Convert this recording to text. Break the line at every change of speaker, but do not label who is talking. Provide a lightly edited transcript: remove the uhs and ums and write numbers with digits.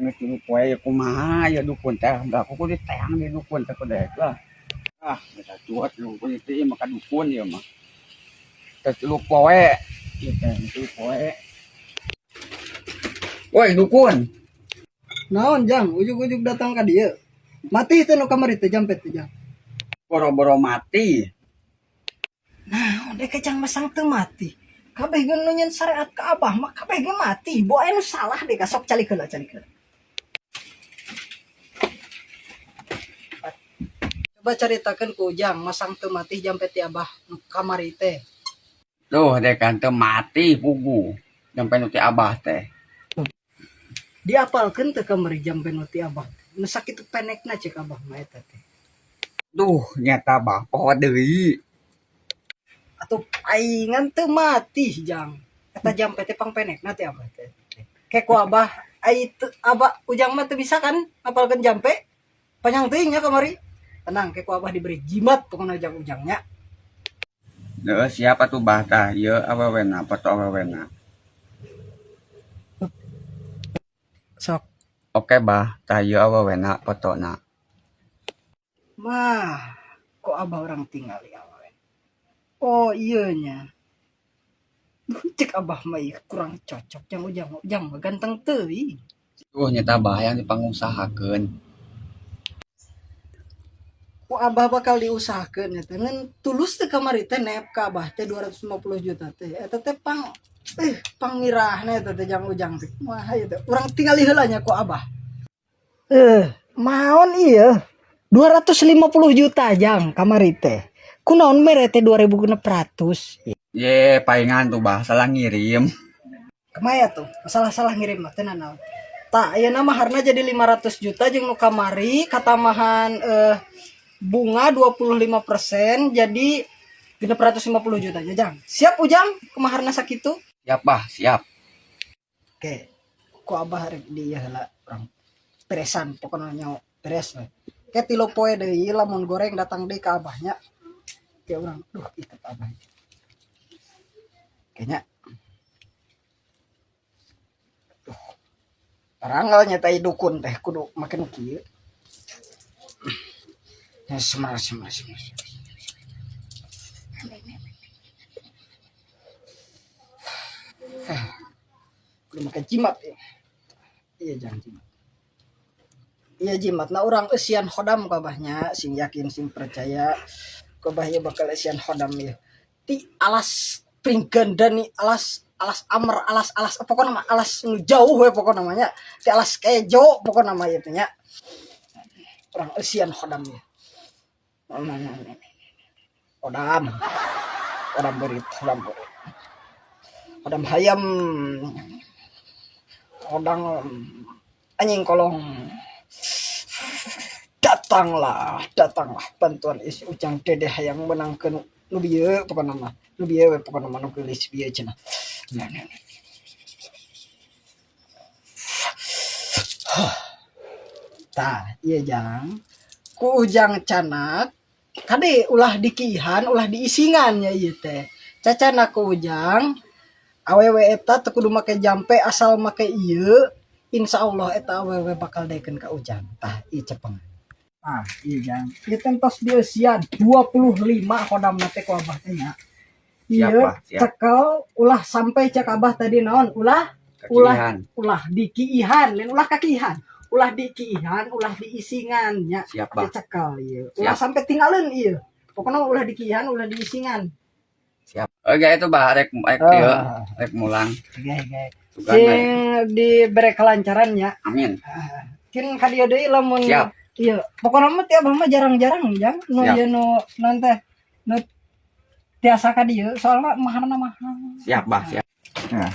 Geus 3 poe ya kumaha ya dukun teh, aku kudu teang di dukun teh kudu lah. Ah, geus atuh 3 poe teh mah ka dukun ieu mah. Teh 3 poe, ieu teh 3 poe. Woi, dukun.
Naon, Jang, ujug-ujug datang ka dieu. Mati teh nu kamari teh jampe teh, Jang?
Boro-boro mati.
Naon deh kejang masang teu mati. Kabeh ge nu nyen syariat ka Abah mah kabeh ge mati. Bo aya nu salah deh, kasok calik heula, calik heula. Coba caritakeun ku Ujang masang teu mati jampe ti Abah nu kamari teh.
Tuh deh kan teu mati pugu. Jampe nu ti Abah teh.
Diapalkeun teu kamari jampe nu ti Abah? Nu sakitu penekna cek Abah mah eta teh.
Duh, nyata Bah, poho deui.
Atuh paingan teu mati, Jang. Eta jampe teh pangpenekna ti Abah teh. Ke ku Abah ai teu, Abah Ujang mah teu bisa kan ngapalkeun jampe. Panjang teuing nya kamari. Tenang, ke ku Abah diberi jimat pokona Jang Ujangnya.
Heeh, siap atuh Bah, tah ieu awewena, foto awewena.
Sok.
Oke Bah, tah ieu awewena fotona.
Mah, kok Abah orang tinggal ya awewe. Oh iya nya. Cek Abah mah ieu kurang cocok Jang Ujang. Ujang mah ganteng teuing.
Tuh nyata Bah yang dipangusahakeun.
Ku Abah bakal diusahakeun eta ngan tulus teh kamari teh neep ka Abah teh 250 juta teh. Eta teh pang mirahna eta teh Jang Ujang teh. Kumaha ieu teh? Urang tingali heula nya ku Abah. Maon ieu? 250 juta, Jang, kamari teh. Kunaon mere teh 2600?
Ye, paingan tuh Bah, salah ngirim.
Kemaya tuh, masalah-salah ngirim mah teh nanaon. Tah, ayeuna mah harna jadi 500 juta jeung nu kamari katamahan bunga 25% jadi 650 juta nya, Jang. Siap Ujang, kumaharna sakitu?
Siap Bah, siap.
Oke. Ku Abah rek di ieu heula urang beresan pokona nyaho beres we. Ke 3 poe deui lamun goreng datang deui ka Abahnya. Ke urang, duh ieu Abah. Kayaknya duh. Taranggal nya tai dukun teh kudu make nu kieu. Ya, semar semar semar. Kudu make jimat ya. Iya jangan jimat. Iya jimat. Nah urang eusian khodam ku Abahnya, sing yakin sing percaya ku Abah ieu bakal eusian khodam ieu. Ti alas Pringgandani, alas alas Amer, alas alas pokokna mah alas nu jauh we pokokna mah nya. Ti alas Kejo pokokna mah ieu teh nya. Urang eusian khodam ieu. Khodam. Khodam berit, khodam berit. Khodam hayam. Khodam anjing kolong. Datanglah, datanglah bantuan isi Ujang Dede hayang menangkeun nu bieu pokona mah. Nu bieu we pokona mah nu geulis bieu cenah. Nah, nah, nah. Tah, ieu Jang. Ku Ujang canak kade ulah dikihan, ulah diisingan nya ieu teh. Cacana ku Ujang awewe eta teu kudu make jampe asal make ieu, insyaallah eta awewe bakal daekeun ka Ujang. Tah, ieu cepeng. Ah, ieu Jang. Ieu teh tos dieusian 25 khodamna teh ku Abah teh nya.
Siap,
Ieu
Bah, siap.
Cekel ulah sampai cek Abah tadi naon? Ulah ulah
Kakihan.
Ulah dikiihan, lain ulah kakihan. Ulah dikiihan, ulah diisingan nya.
Siap, Bah.
Cekel ieu. Ulah
Siap.
Sampai tinggalin ieu. Pokoknya ulah dikiihan, ulah diisingan.
Siap. Oke itu Bah, rek rek ieu, rek mulang.
Oke.
Sugan
Sing
we.
Dibere kelancaran nya.
Amin.
Kin ka dieu deui lamun
Siap.
Iya, pokoknya mah ti Abah mah jarang-jarang Jang. Nu
Siap.
Ieu nu naon teh? Nu tiasa ka dieu soalna maharna mahal.
Siap Bah, siap. Nah.